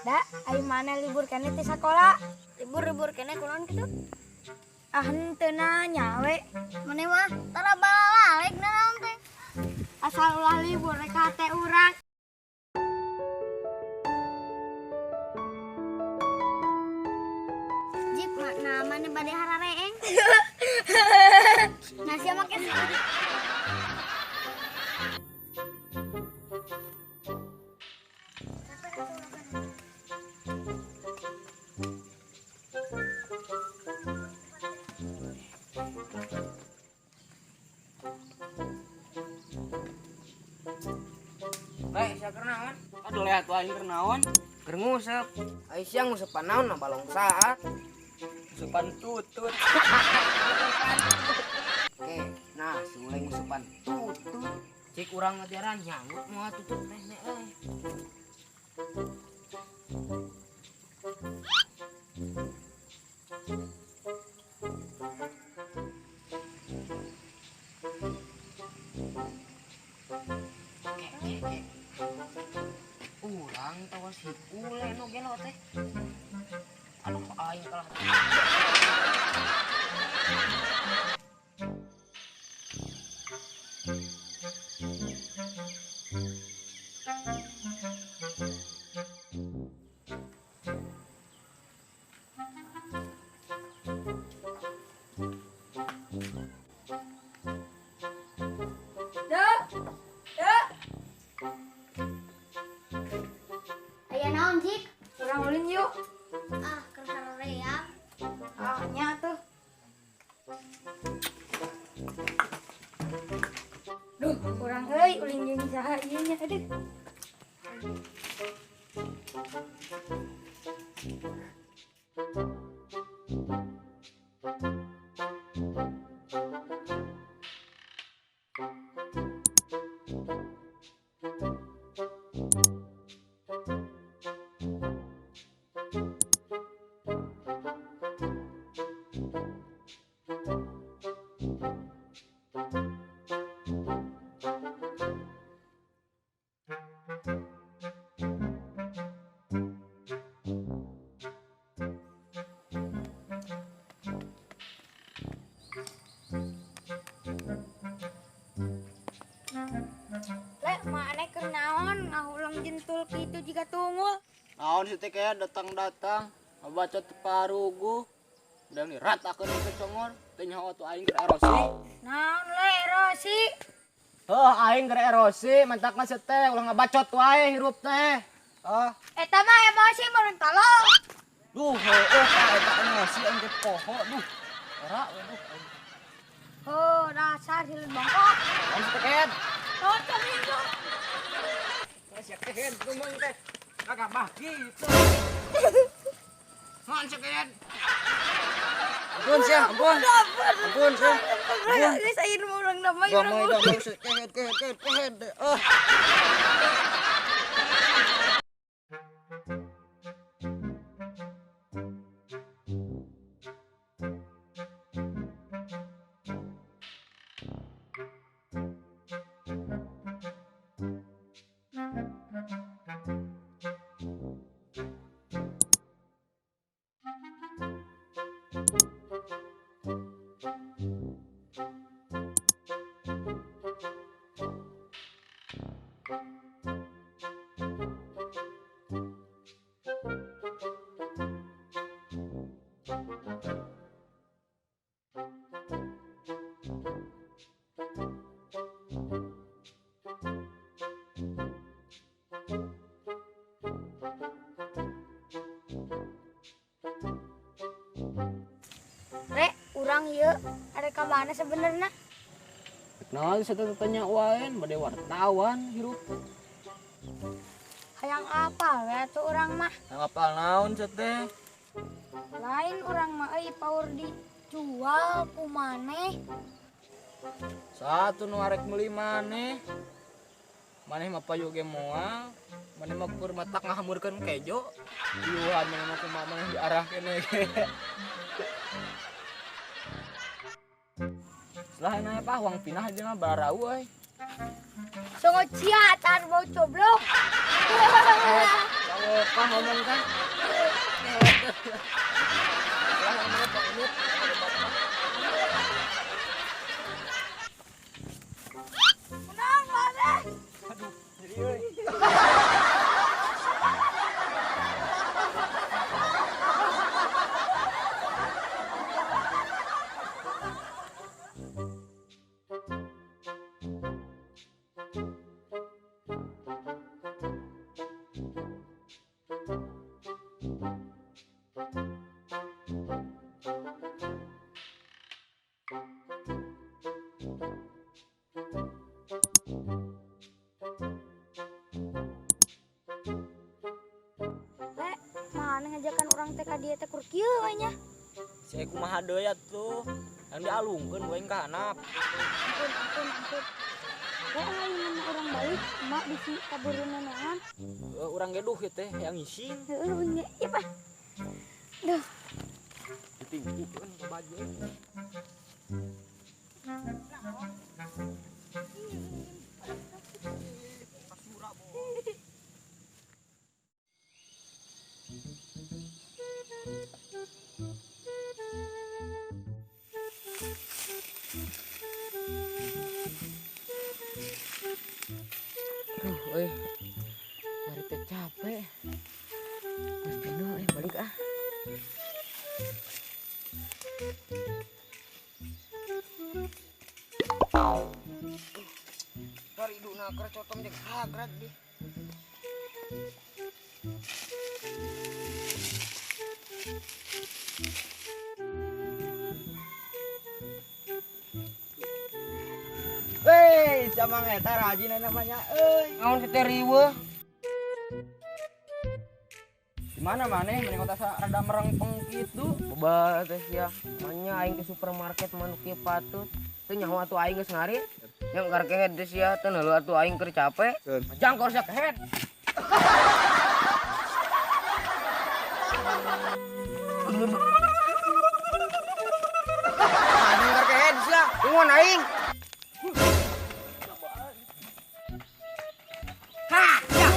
Da, ayo mana libur kene ti sakola? Libur-libur kene kunaon kitu? Ah henteu nanya we. Maneh mah tara balalek naon teh. Asal ulah libur rek hate urang. Jip, nah maneh bade harareeng. Nah sia make Baik, sia keur naon? Aduh lihat wae keur naon? Keur nguseup. Ai sia ngusepan naon na balong saat. Ngusepan tutut. Oke, nah si Ule ngusepan tutut. Cik urang ngajaran nyangut moal tutut teh ne euy. Oke, oke, oke. Urang tawa si Ule nu gelo teh. Aduh aing kalah. Da. Da. Aya naon, Jik? Urang ulin yuk. Ah, keur harareang. Ah, nya tuh. Duh, urang euy ulin jeung saha ieu nya aduh. Le, maneh keur naon ngahuleng jentul kitu jiga tungul. Naon sih teh kayak datang-datang ngabaca teu paruguh. Udah nih ratakeun ke congor, teu nyaho atuh aing keur erosi. Naon le erosi? Heuh, aing keur erosi, mantak mah teh ulah ngabacot wae hirup teh. Ah, Eta mah emosi meureun tolong. duh heueuh ka eta emosi aing teh poho duh. Era we duh. Oh, dasar hileun bongkok. Naon sih teh kehed? Naon kami itu? Sia kehed ngomong teh. Kagak bah kitu. Naon sih kehed? Ampun sia, ampun. Ampun sia. Ampun. Geus ayeuna mah urang damai urang. Damai damai sih kehed kehed kehed kehed. Ah. Re, urang ieu ada ka mana sebenarnya? Naon sih teh tanya wae, bade wartawan hirup. Hayang apa we atuh urang mah? Hayang apal naon sih teh? Lain urang mah euy paur dijual ku maneh. Satu nu arek meuli maneh. Maneh mah payu ge moal, maneh mah kur matak ngahamurkeun kejo. Iuhan maneh mah kumaha maneh diarah kene ge. Setelah nanya pak, uang pindah aja mah barau euy. Songo cia tar bau coblok. Kalau kah ngomong kan? Lah ngomongnya Pak Unut. Menang mana? Aduh, jadi euy. Le, mana ngajakan orang teh ka dieu teh kur kieu we nya. Saya kumaha deui atuh. Yang dialungkeun we ka handap. Ampun, ampun, ampun. Le, aing mun urang balik, emak bisi kaburu nenean. Heuh, urang ge duh ieu teh hayang ngising. Heueuh, nya ieu mah. Duh, Ditingkukeun ka baju. Aduh, euy. Bari teh capek. Geus penuh euy, balik ah. Bari iduna keur cotom jeung hagrag di. Hei, camang eta rajin namanya euy. Naon si teh riweuh? Di mana maneh mending kota rada merengpeng kitu. Coba teh sia, manya aing ke supermarket manuk kieu patut. Teu nyaho atuh aing geus ngarit. Yang gar kehed teh sia, teu neuleuh atuh aing keur capek. Jangkor sia kehed. Anjing gar kehed sia, tungguan aing. Ha, ya.